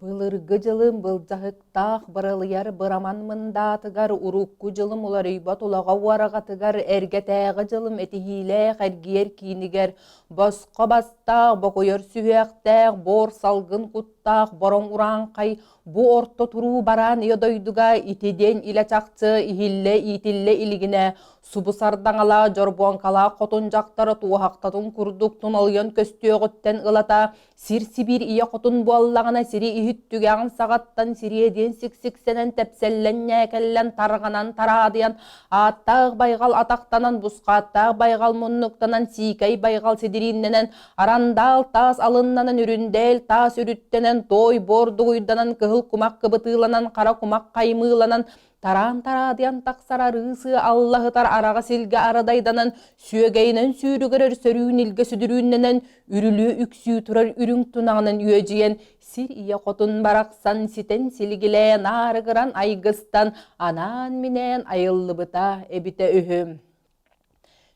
Былыргы дьылым былдьаһыктаах быралыйар быраман мындаатыгар, урукку дьылым уларыйбат улаҕа уораҕатыгар, эргэтээҕи дьылым этиһиилээх эргийэр киинигэр, босхо бастаах, бокуйар сүһүөхтээх, буор салгын куттаах бороҥ урааҥхай бу орто туруу бараан ийэ дойдуга ити диэн илэ чахчы иһиллэ иитиллэ илигинэ субу сардаҥалаах дьорбуоҥкалаах хотун дьахтара туоһахтатын курдук туналыйан көстүөҕүттэн ылата Сир-сибиир ийэ хотун буоллаҕына сири иһит түгэҕин саҕаттан сириэдиэн сиксиксэнэн тэпсэллэн ньээкэллэн тарҕанан тараадыйан ааттаах байҕал атахтанан бусхааттаах байҕал муннуктанан сиикэй байҕал сидирииннэнэн арандаал таас алыннанан үрүндээл таас үрүттэнэн туой буор дугуйданан кыһыл кумах кыбытыыланан хара кумах хаймыыланан Тараан тараадыйан тахсар арыы-сыа аллаһытар араҕа силгэ арадайданан, сүөгэйинэн сүүрүгэрэр сөрүүн илгэ сүдүрүүннэнэн, үрүлүө үксүү турар үрүҥ тунаҕынан үөдьүйэн, сир ийэ хотун барахсан ситэн силигилээн аарыгыран айгыстан, анаан-минээн айыллыбыта эбитэ үһү.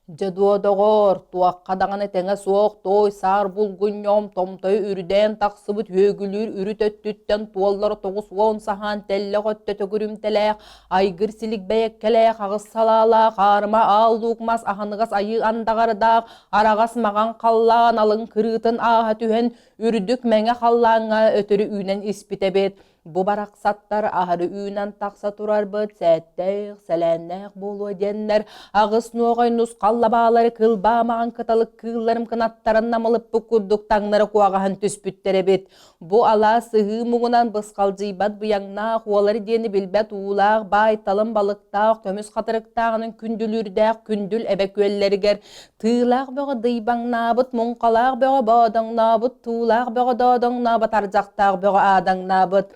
Дьэ дуо, доҕоор, туохха даҕаны тэҥэ суох туой саар булгунньоҕум томтойу үрдээн тахсыбыт үөгүлүүр үрүт өттүттэн туоллар 90 саһаан тэллэх өттө төгүрүмтэлээх, айгыр силик бэйэккэлээх аҕыс салаалаах аарыма аал луук мас аһыныгас айыы андаҕардаах араҕас маҕан халлаан алын кырыытын ааһа түһэн үрдүк мэҥэ халлааҥҥа өтөрү үүнэн испит эбит. Бу барахсаттар аһары үүнэн тахса турарбыт сээттээх, сэлээннээх буолуо диэннэр аҕыс нуоҕай нусхал лабаалары кылбаа маҕан кыталык кыылларым кынаттарын намылыппыт курдук таҥнары куоҕаһан түспүттэр эбит. Бу алаас сыһыы муҥунан бысхалдьыйбат быйаҥнаах уолар диэни билбэт уулаах, баай талым балыктаах, көмүс хатырыктааҕынан күндүлүүрдээх күндүл эбэ күөллэригэр Тыылаах бөҕө дыйбаҥнаабыт, муҥхалаах бөҕө боодоҥнообут, туулаах бөҕө доодоҥнообут, ардьахтаах бөҕө аадаҥнаабыт.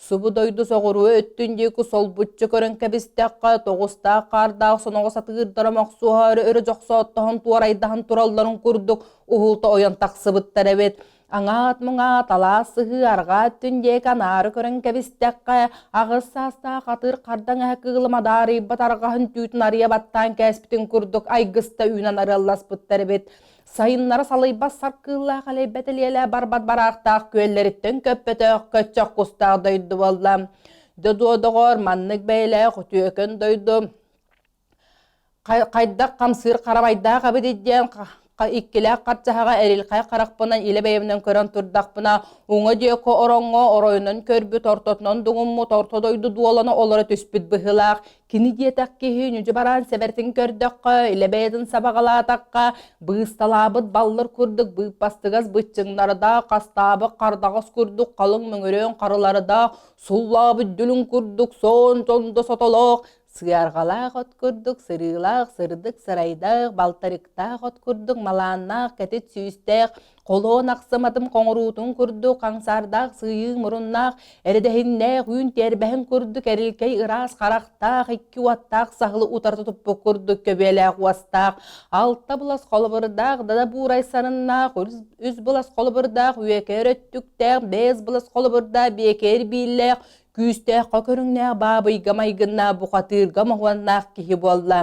Субу дойду соҕуруу өттүн диэки солбуччу көрөн кэбистэххэ, тоҕустаах хаардаах соноҕос атыырдара мохсуоһа өрө дьохсооттоһон туорайдаһан туралларын курдук уһулта ойон тахсыбыттар эбит. Аҥаат-муҥаат алаас сыһыы арҕаа өттүн диэки анаары көрөн кэбистэххэ, аҕыс саастаах атыыр хардаҥ эһэ кыылым адаарыйбат арҕаһын түүтүн арыйа баттаан кээспитин курдук айгыста үүнэн арыалласпыттар эбит. Сайыннара салыйбат саркыыллаах элэйбэт элиэлээ барбат бараахтаах күөллэриттэн көппөтөх көччөх кустаах дойду буолла. Додуо доҕоор, маннык бэйэлээх үтүөкэн дойду Хайдах хамсыыр харамайдаах эбит диэн иккилээх харчаһаҕа эрилхай харахпынан илэ бэйэбинэн көрөн турдахпына, уҥа диэки ороҥҥо оройунан көрбүт, ортотунан дуҥуммут орто дойду дуолана олоро түспүт быһыылаах. Кини диэтэх киһи ньүдьү бараан сэбэртин көрдөххө, илэ бэйэтин сабаҕалаатахха, быысталаабыт баллыр курдук быыппастыгас быччыҥнардаах, хастаабыт хардаҕас курдук халыҥ мөҥүрүөн харылардаах, суллаабыт дүлүҥ курдук соон сондо сотолоох, Сыарҕалаах от курдук сырыылаах, сырдык сырайдаах, балтарыктаах от курдук малааннаах, кэтит сүүстээх, холоон ахсыматым хоҥоруутун курдук хаҥсаардаах сыыйыы муруннаах, эрэдэһиннээх үүн тиэрбэһин курдук эрилкэй ыраас харахтаах, икки уоттаах саһылы утарыта туппут курдук көбүөлээх уостаах, алта былас холобурдаах, дада буурай сарыннаах, үс былас холобурдаах, үөкээр өттүктээх, бэс былас холобурдаах, биэкээр бииллээх, Күүстээххэ көрүҥнээх баабыйга майгыннаах бухатыырга моһуоннаах киһи буолла.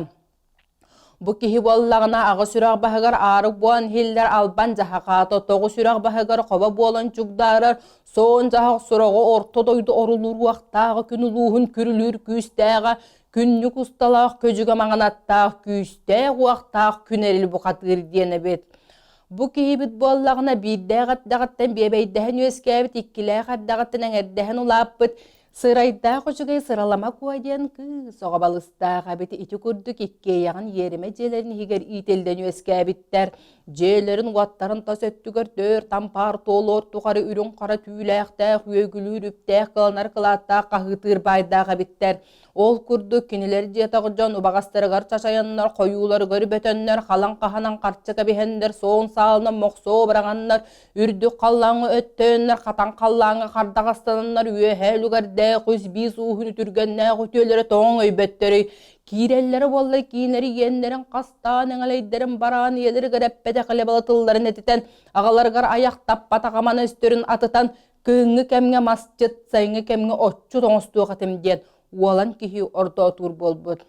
Бу киһи буоллаҕына аҕа сүрэх баһыгар аарык буолан иһиллэр албан дьаһахаата тоҕу сүрэх баһыгар хобо буолан чугдаарар соон дьаһах сураҕы орто дойду орулууруохтааҕы күн улууһун күрүлүүр күүстээҕэ күннүк усталаах көдьүгэ маҥанаттаах күүстээх уохтаах күн эрил бухатыыр диэн эбит. Бу киһибит буоллаҕына биирдээх эрдэҕиттэн биэбэйдэһэн үөскээбит, иккилээх эрдэҕиттэн эҥэрдэһэн улааппыт, сырайдаах үчүгэй сыралама куо диэн кыыс оҕо балыстаах эбит. Ити курдук иккиэйэҕин иэримэ дьиэлэрин иһигэр иитиллэн үөскээбиттэр. Дьиэлэрин уоттарын тас өттүгэр түөрт ампаар туолуор тухары үрүҥ-хара түүлээхтээх, үөгүлүүр үптээх, кыланар кылааттаах хаһыытыыр баайдаах эбиттэр. Ол курдук кинилэр диэтэх дьон убаҕастарыгар чачайаннар, хойууларыгар бөтөннөр, халаҥ хаһанан харчы кэбиһэннэр, суон саалынан мохсуо быраҕаннар, үрдүк халлааҥҥа өттөөннөр, хатан халлааҥҥа хардаҕастананнар, үөһээ үлүгэрдээх үс биис ууһун үтүргэннээх үтүөлэрэ тоҥ өйбөттөрүй, киирэллэрэ буоллар киинэри иэннэрин хастаан эҥэлэйдэрин бараан ийэлэригэр эппэтэх илэ балатылларын этитэн, аҕаларыгар айах таппатах аман өстөрүн атытан, Кыһыҥҥы кэмҥэ масчыт, сайыҥҥы кэмҥэ отчут оҥостуох этим диэн уолан киһи ордоотуур буолбут.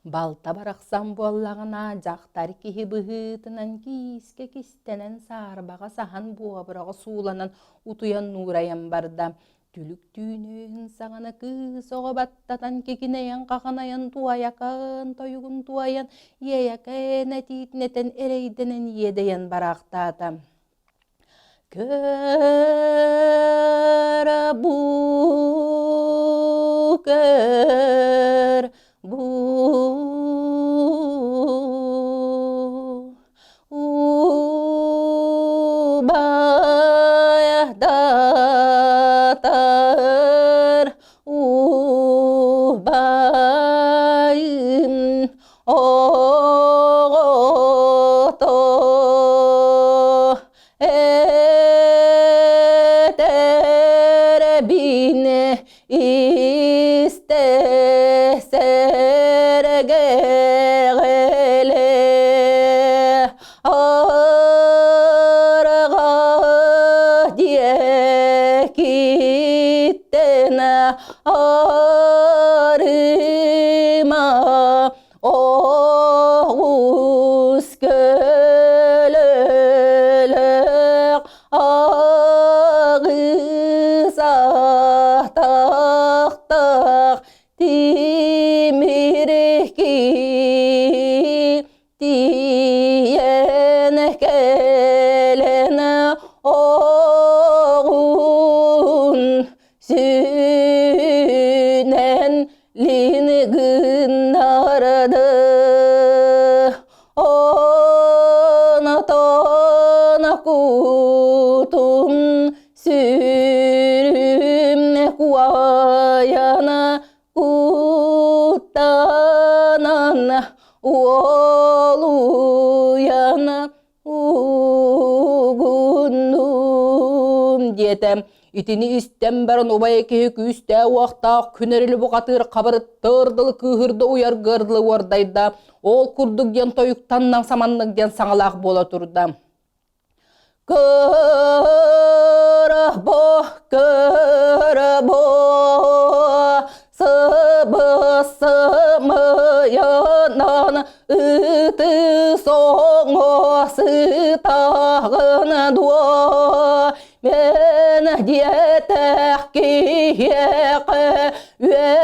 Балта барахсан буоллаҕына, дьахтар киһи быһыытынан киискэ кистэнэн саарбаҕа саһан буобураҕа сууланан утуйан нуурайан барда. Түлүк түүнүн саҕана кыыс оҕо баттатан кикинэйэн хаханайан туойакаан тойугун туойан иэйэкээн этиитин этэн эрэйдэнэн иэдэйэн бараахтаата. Көр бу көр бу Убайдатар убайым оҕото этэрэбин истэ сэргэҕэлэ арҕа диэкиттэн арыма Оҕус көлөлөөх аҕыс атахтаах тимир тиийэн кэлэн оҕун сүнэн лин гыннарады онотон кутум сүрүм куайана куттанан уолуйан Угуннум диэтэ. Итини истэн баран убай киһи күүстээх-уохтаах күн эрили бухатыыр хабырыттыыр дылы кыыһырда уйаргыар дылы уордайда. Ол курдук диэн тойуктанна саманнык диэн саҥалаах буола турда. Кырбо, кырбо, сыбыс-сымыйынан ыты соҥо сытаҕын дуо мен диэтэх киһиэхэ үө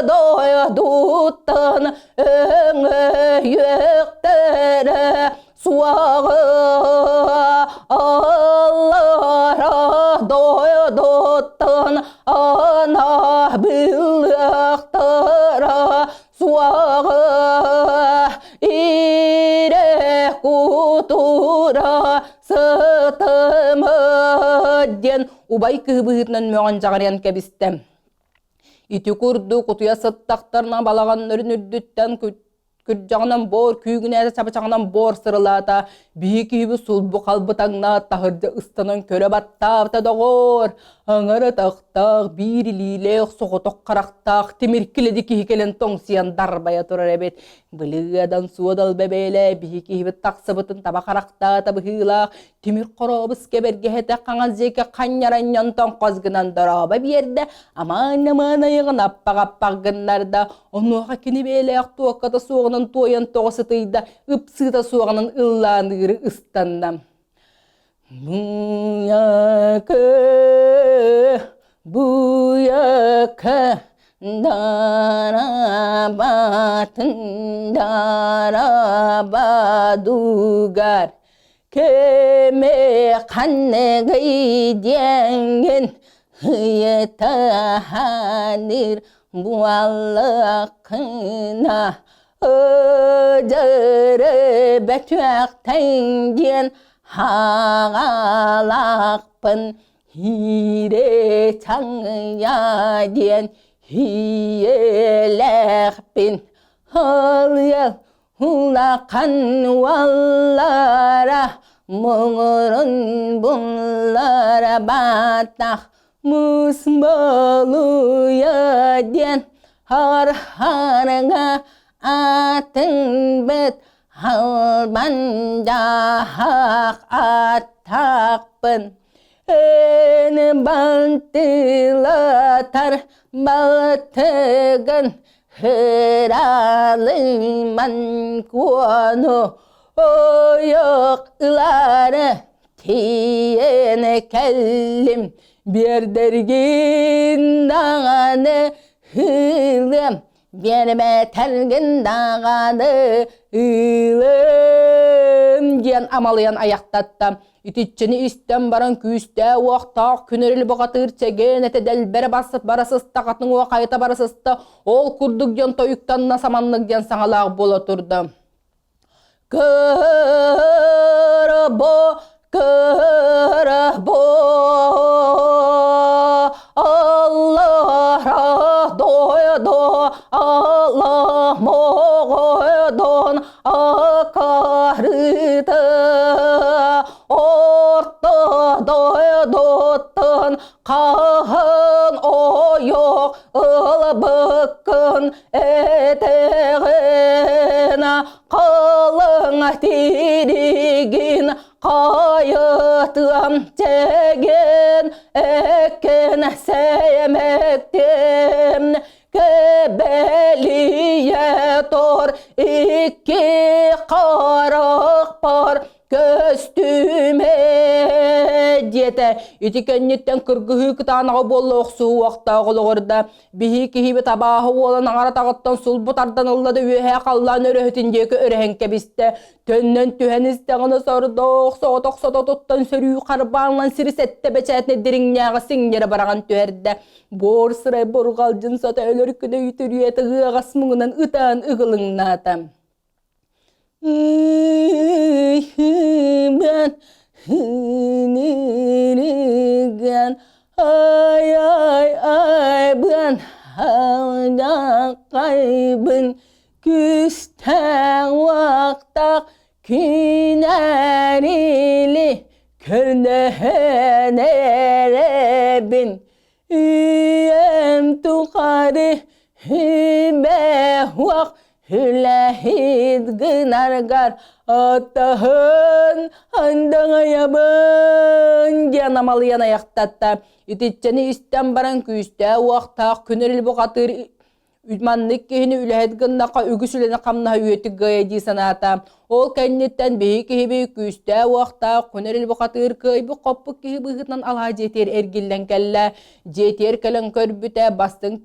дойдуттан өҥөйүөхтэрэ суоҕа аллара дойдуттан ана былыахтара суоҕа ирэ кутура сытымы диэн убай кыһы быһыытынан мөҕөн дьаҕарыйан кэбистэ. Ити курдук утуйа сыттахтарына балаҕаннарын үрдүттэн Күрдьэҕинэн буор, күүгүнээтэ чабычаҕынан буор сырылаата, биһи киһибит сулбу халбытаҥнаат таһырдьа ыстанан көрө баттаабыта доҕоор, аҥар атахтаах, биир илиилээх, соҕотох харахтаах тимир килэди киһи кэлэн тоҥсуйан дарбайа турар эбит. Былыадан суодал бэбээлээ биһи киһибит тахсыбытын таба харахтаата быһыылаах, тимир хорообус кэбэргэһэтэ хаҥас диэки ханньаранньан тоҥхос гынан дорообо биэрдэ, амаан-амаан айаҕын аппах-аппах гыннарда, Онуоха кини бэйэлээх туокката суоҕунан туойан тоҕо сытыйда, ыпсыыта суоҕунан ыллааныыры ыстанна. Буйака, буйака, дарабатын дарабадугар Кеме ханныгый диэҥҥин ыйытаһаныр буоллаххына ыдьыры бөтүөхтэн диэн хаҕалаахпын хиирэ чаҥыйа диэн хиэлээхпин Халыйа Улахан уоллара муҥурун буллара баатах муус болуйа диэн хор-хорга атын быт халбан дьаһах аттаахпын эн балтылатар балтыгын. Һыралыман куону ойох ылаары тиийэн кэллим биэрдэргин даҕаны ылыам биэрбэтэргин даҕаны ылыам диэн амалыйан айахтатта. Итиччэни истэн баран күүстээх-уохтаах күнэрил бухатыыр чэгиэн этэ дэлбэрэ бара сыста хатыҥ уо хайыта бара сыста ол курдук диэн тойуктанна саманнык диэн саҥалаах буола турда. Кырбо кырбо Аллара дойду Алла моҕойдон акарыта орто дойдуттан хаһан ойох ылбыккын этэҕин халыҥ тииригин хайытыам чэгин эккин сэмэктим Кэбэлийэ тор икки харахпар көстүмэ диэтэ. Ити кэнниттэн кыргыһыы кытаанаҕа буолла охсуһуохтаах олоҕорда. Биһи киһибит абааһы уолан аҥара таҕыттан сулбу тардан ылла да үөһээ халлаан өрөһүтүн диэки өрөһөн кэбистэ. Төннөн түһэн истэҕинэ сордоох соҕотох сототуттан сөрүү харбаанлан сири сэттэ бэчээтинэ дириҥнээҕи сиҥнэрэ бараҕан түһэрдэ. Буор сырай бурҕалдьын сото өлөр күнэ үтүрүйэтэ ыаҕас муҥунан ытаан ыгылыҥнаата. Ыйхыбан хынырыган ай ай айбын алдақайбын күстээх уохтаах күнэрили көрдөһөн эрэбин үйэм тухары хүбэһуох үлэһит гынаргар аттаһын андаҥайабын диэн амалыйан айахтатта. Итиччэни истэн баран күүстээх уохтаах күнүрүл бухатыыр Маннык киһини үлэһит гыннахха үгүс үлэни-хамнаһы үөтүк гыайа дии санаата. Ол кэнниттэн биһи киһиби күүстээх-уохтаах, күнэрил бухатыыр кыайбыт-хоппут киһи быһыытынан алаа дьиэтигэр эргиллэн кэллэ. Дьиэтигэр кэлэн көрбүтэ, бастыҥ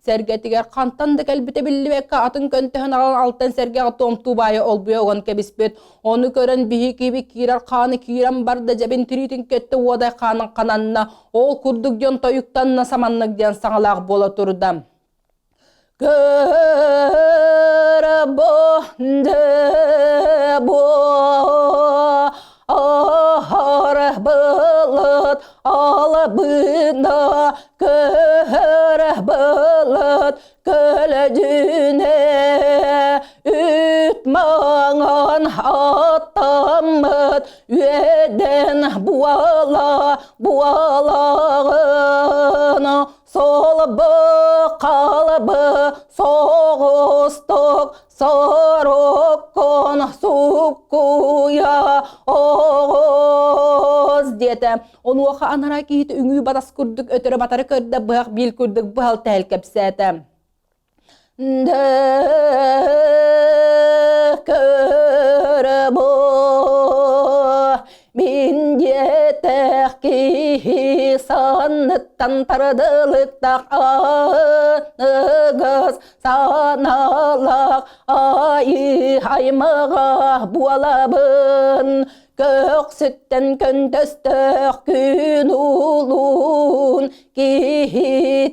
сэргэтигэр хантан да кэлбитэ биллибэккэ атын көнтөһөн аҕалан алтан сэргэҕэ туомтуу баайа олбуйа уган кэбиспит. Ону көрөн биһи киһиби киирэр хааны киирэн барда дьэбин тириитин көттө уодай хаанын хананна. Ол курдук дьон тойуктанна саманнык диэн саҥалаах буола турда. Көрбөндө Ар былыт албына көр былыт көлөдүнэ үт маҥан аттаммыт үөдэн буола буолаҕын солбу қалбы соҕустук соруккун суккуйа оҕус диэтэ. Онуоха анараа киһитэ үҥүү батас курдук өтөрө батары көрдө, быһах биил курдук быһал тэһэл кэпсээтэ. Көрө мин диэтэх киһи санныттан тардылыктах аныгыс санаалаах айыы аймаҕа буолабын Көхсүттэн көнтөстөөх күн улуун киһитэбин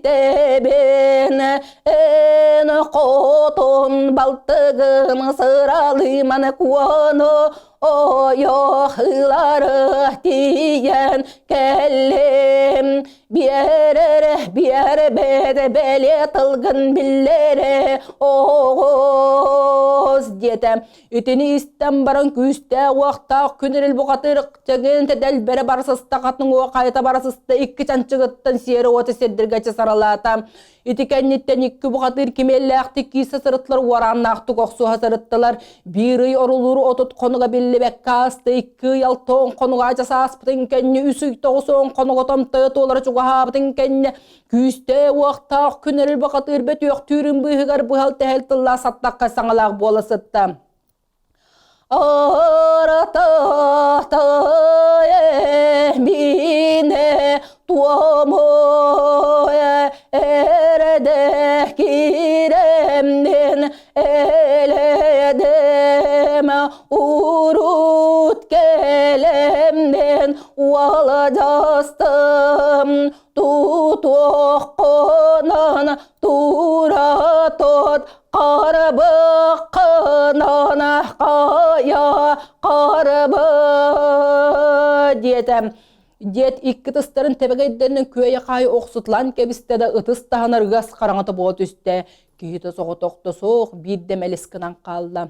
эн хотун балтыгын сыралыыман куону ойох ылары тиийэн кэллим биэрэр биэрбэт бэлиэ тылгын биллэрэ оҕус диэтэ. Итини истэн баран күүстээх-уохтаах күн эрэл бухатыыр чэгиэн тэдэлбэрэ бара сыста хатыҥ уо хайата бара сыста икки чанчыгыттан сиэрэ уота сирдэргэ саралаата. Ити кэнниттэн икки бухатыыр кимиэллээхтик киирсэ сырыттылар, уорааннаахтык охсуһа сырыттылар. Биир ый орулуур 30 хонуга биллибэккэ ааста, икки ый 60 хонуга адьас ааспытын кэннэ, үс ый 90 хонуга томтойо туолара чугаһаабытын кэннэ, күүстээх-уохтаах күн эрэл бухатыыр бөтүөхтүүрүн быыһыгар быһал-тэһэл тыллаах саттахха саҥалаах буола сытта. Мине туому эрэде киремнин эледем урут келемнин уаладастым тутуоххунан тура тот Харабы-кынан хайа харабы диэтэ. Диэт икки тыстарын тэбэгэйдэринэн күөйэ-хаайа охсутулаан кэбистэ да ытыс таһынар ыас хараҥата буола түстэ. Киһитэ соҕотохто суох биирдэ мэлис гынан хаалла.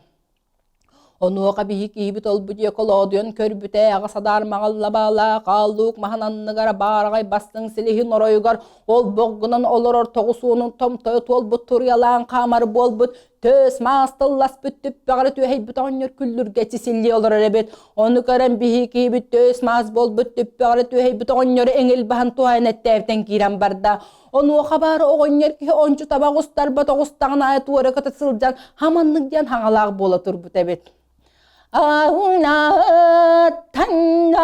Онуоха биһи киһибит олбу диэки олоодуйан көрбүтэ, аҕа садаар маҕаллабаалаах ааллуук маһын анныгар баараҕай бастыҥ силиһин оройугар олбох гынан олорор 90-ун томтойо туолбут туруйалаан хаамар буолбут төс маас тылласпыт түппэҕэри түөһэйбит оҕонньор күллүргэччи силлии олорор эбит. Ону көрөн биһи киһибит төс маас буолбут түппэҕэри түөһэйбит оҕонньору эҥил баһан туһаайан эттээбитэн киирэн барда. Онуоха баар оҕонньор киһи ончу табах устарбат оҕустаҕын аайы туора көтө сылдьан хаманнык диэн хаҥалаах буола турбут эбит. Аунаттан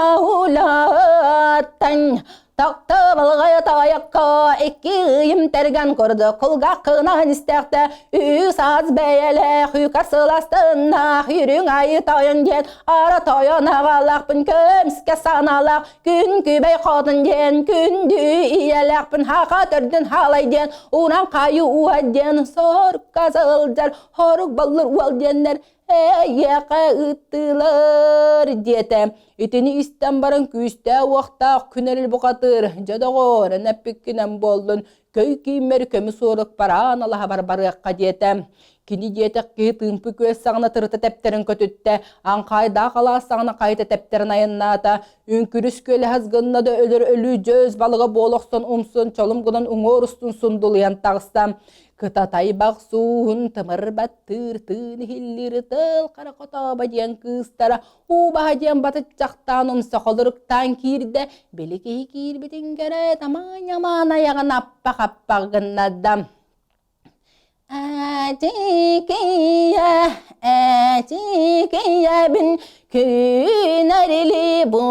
аулаттан Тахта балҕайа таайакка икки ыйым тэргэн курдук кулгаах кынаһын истэхтэ үс аас бэйэлээх үкар сыластыннаах үрүҥ айы тойон диэн ара тойон аҕалаахпын көмүскэ санаалаах Күн күбэй хотун диэн күндү ийэлээхпин хаха төрдүн хаалай диэн уран хайы уа диэн сорукка сылдьар хорук баллыр уол диэннэр эйиэхэ ыыттылар диэтэ. Итини истэн баран күүстээх-уохтаах күн эрэл бухатыыр дьэ доҕоор эн эппиккинэн буоллун көй кииммэр көмүс уорук бараан алаһабар барыахха диэтэ. Кини диэтэх киһи тыымпы күөс саҕана тырыта тэптэрин көтүттэ, аҥхайдаах алаас саҕана хайыта тэптэрин айаннаата, үҥкүрүс күөлэһэс гынна да өлөр өлүү дьөөс балыга буола охсон умсун чолум гынан уҥуор устун сундулуйан таҕыста. Кытатай бахсууһун тымыр баттыыр тыын иһиллиир тыл хара хотобо диэн кыыстара Уубаһа диэн батыччахтаан умса холоруктаан киирдэ, били киһи киирбитин көрөөт, амаан-амаан айаҕын аппах-аппах гыннарда. Ээчикийэ, ээчикийэбин күн эрили бу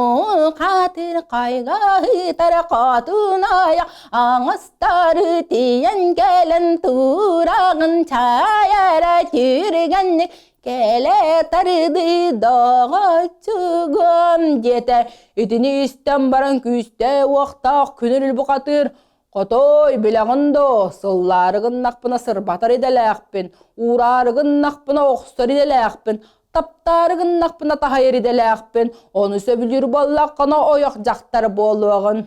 хатыр хайгаһытар хотун айах аҥастары тиийэн кэлэн тураҕын чаайара түргэнник Кэлэ тарыды доҕоччугум диэтэ. Итини истэн баран күүстээх-уохтаах күнүрүл бухатыыр Хотой, билэҕин дуо, сыллаары гыннахпына сырбатар идэлээхпин, уураары гыннахпына охсор идэлээхпин, таптаары гыннахпына таһайар идэлээхпин, ону сөбүлүүр буоллаххына ойох дьахтар буолуоҕун.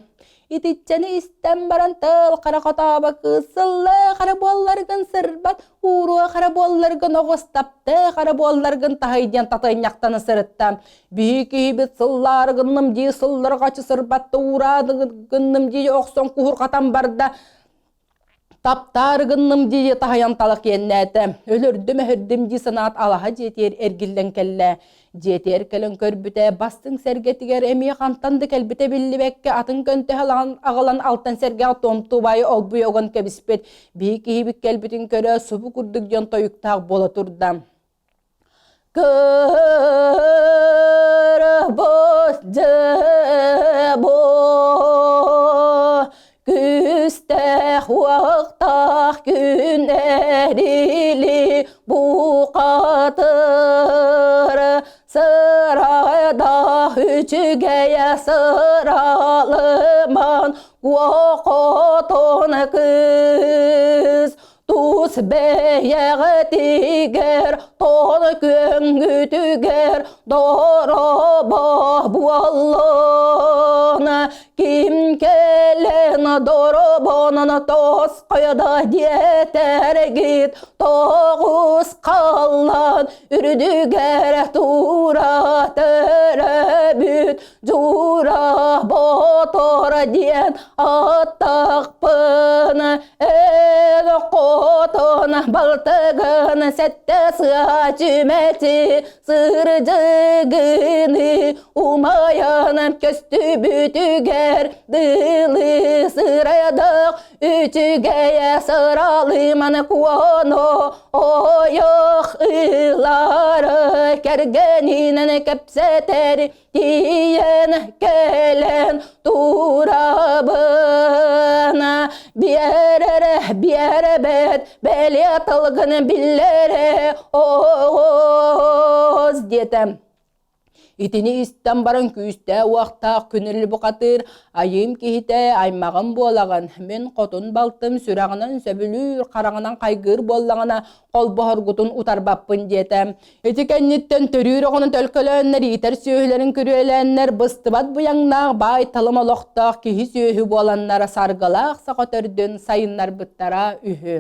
Итиччэни истэн баран тыл хара хотообо кыыс сыллыы хара буолларгын сырбат, ууруо хара буолларгын оҕус таптыы хара буолларгын таһый диэн татыйньахтана сырытта. Биһи киһибит сыллаары гынным дии сылларҕачы сырбатта уурааны гынным дии охсон куһурҕатан барда. Таптаары гынным дии таһайан талах иэннээтэ. Өлөрдүм-өһөрдүм дии санаат алаһа дьиэтигэр эргиллэн кэллэ. Дьиэтигэр кэлэн көрбүтэ, бастыҥ сэргэтигэр эмиэ хантан да кэлбитэ биллибэккэ атын көнтөһө аҕалан алтан сэргэҕэ туомтубайы олбуйа уган кэбиспит. Биһи киһибит кэлбитин көрө субу курдук дьон тойуктаах буола турда. Кырбыс дьыбо Күстээх уохтаах күн эрили бухатыр Сырада үчүгэйэ сыралыман Куохотон кыыс Тус бэйэҕитигэр, тоҕо көҥүтүгэр доробо буоллун. Ким кэлэн доробонон тосхойдо диэтэргит, тоҕус халлан үрдүгэр тура төрөбүт дьура боллун. Боотур диэн аттахпын эн хотун балтыгын сэттэ сыа чүмэчи сырдьыгыны умайан көстүбүтүгэр дылы сырайдах үчүгэйэ сыралыман куону ойох ылары кэргэнинэн кэпсэтэр тиийэн кэлэн турабын биэрэрэ биэрэбэт бэлиэ тылгын биллэрэ оҕус диэтэ Итини истэн баран күүстээх-уохтаах күнүл бухатыыр айыым киһитэ аймаҕым буолаҕын, мин хотун балтым сүрэҕинэн сөбүлүүр, хараҕынан хайгыыр буоллаҕына холбоһоргутун утарбаппын диэтэ. Ити кэнниттэн төрүүр оҕону төлкөлөөннөр, иитэр сүөһүлэрин күрүөлээннэр, быстыбат быйаҥнаах баай талым олохтоох киһи сүөһү буоланнар саргылаах саха төрдүн сайыннарбыттара үһү.